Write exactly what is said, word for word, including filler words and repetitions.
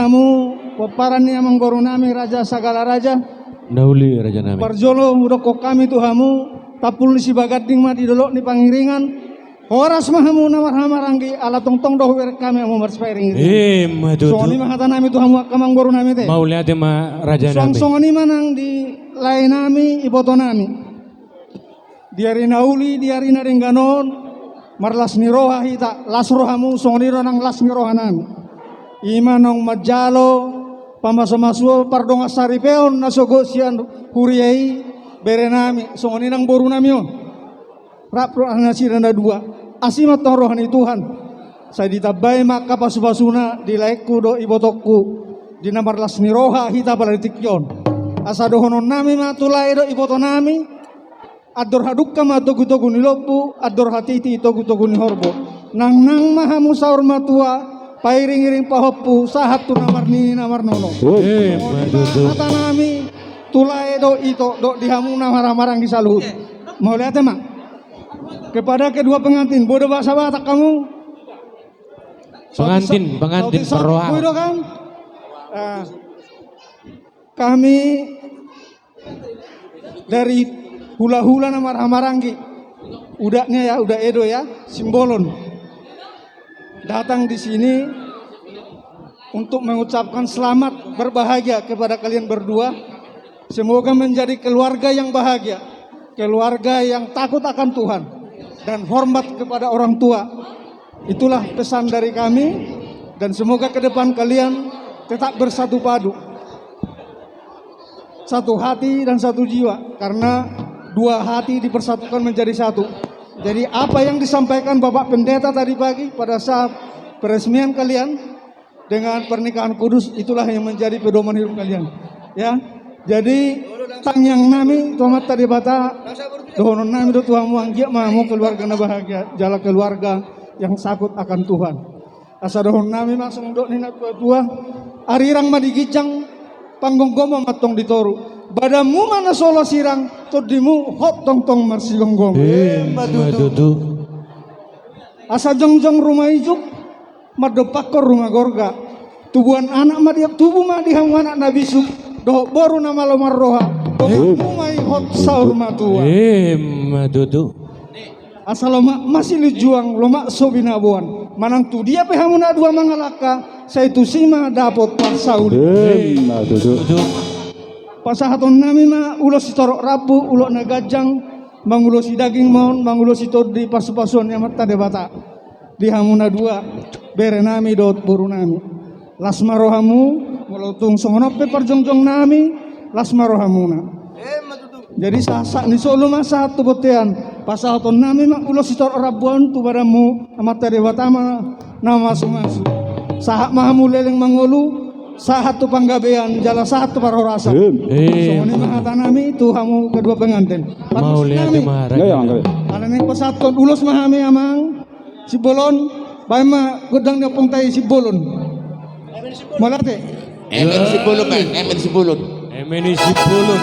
Hamu pomparan ni amangboru nami Raja Sagala Raja. Na uli raja nami. Parjolo hudokkon hami tu hamu, tampul ni Sibaganding ma di dolok ni Pangiringan. Horas ma hamu na marhahamaranggi, ala tongtong do hubereng hami hamu marsipangiring. Ima tutu. Songon i ma hata nami tu hamu angka amangboru nami te. Mauliate ma raja nami. Suang songon i ma nang di lae nami, iboto nami. Di ari na uli, di ari na denggan on, marlas ni roha hita, las rohamu, songon i do nang las ni roha nami. Ima naung manjalo pamasumasuon, pardongansaripeon na sogot sian huria i, bere nami, songon i nang boru nami on. Rap roha nasida na dua, asi ma tong roha ni Tuhan. Sai ditambai ma angka pasupasuna di laengku dohot ibotongku, di na marlas ni roha hita pala di tingki on. Asa dohonon nami ma tu lae dohot iboto nami, andor hadungka ma togutogu ni lombu, andor hatiti togutogu ni horbo. Nangnang ma hamu saur matua, pairingiring pahompu, sahat tu na marnini na marnono. Ima tutu. Hata nami tu lae dohot ito, dohot di hamu na marhahamaranggi saluhut. Mauliate ma. Kepada kedua pengantin, bodo bahasa Batak hamu? Pengantin, pengantin, parroha. Boi do kan? Ah, kami dari hulahula na marhahamaranggi, udaknya ya, udak Edo ya, Simbolon, datang di sini untuk mengucapkan selamat berbahagia kepada kalian berdua. Semoga menjadi keluarga yang bahagia, keluarga yang takut akan Tuhan, dan hormat kepada orang tua. Itulah pesan dari kami, dan semoga ke depan kalian tetap bersatu padu, satu hati dan satu jiwa, karena dua hati dipersatukan menjadi satu. Jadi, apa yang disampaikan Bapak Pendeta tadi pagi pada saat peresmian kalian, dengan pernikahan kudus, itulah yang menjadi pedoman hidup kalian. Ya. Jadi, tangiang nami tu Amanta Debata, dohonon nami do tu hamu, anggiat ma hamu keluarga na bahagia, jala keluarga yang takut akan Tuhan. Asa dohonon nami ma songon dok ni na tuatua, arirang ma di ginjang, panggomgoman ma tong di toru. Badanmu ma na so loas sirang, tondimu hot tongtong marsigomgoman. Ima tutu. Asa jongjong ruma ijuk, mandompakkon ruma gorga. Tubuan anak ma di, tubu ma di hamu anak na bisuk, dohot boru na malo marroha, dohot hamu ma i hot saur matua. Ima tutu. Asa lomak ma silinjuang, lomak so binaboan. Manang tu dia pe hamu na dua mangalangka, sai tusi ma dapot parsaulian. Ima tutu. Pasahaton nami ma ulos sitorop rambu, ulos na ganjang, mangulosi daging ma on, mangulosi tondi, pasupasuon ni Amanta Debata. Di hamu na dua, bere nami dohot boru nami. Las ma rohamu, molo tung songon on pe parjongjong nami, las ma rohamuna. Jadi sahat ni solu ma sahat tu bontean, pasahaton nami ma ulos sitorop rambu on tu badanmu, Amanta Debata ma na mamasumasu. Sahat ma hamu leleng mangolu, sahat tu panggabean, jala sahat tu parhorasan. Songon i ma hata nami tu hamu kedua pengantin. Mauliate ma raja. Alani pasahathon ulos ma hami amang Simbolon, baen ma gondang ni ompungta i Simbolon. Mauliate. Eme ni Simbolon, Bang. Eme ni Simbolon. Eme ni Simbolon.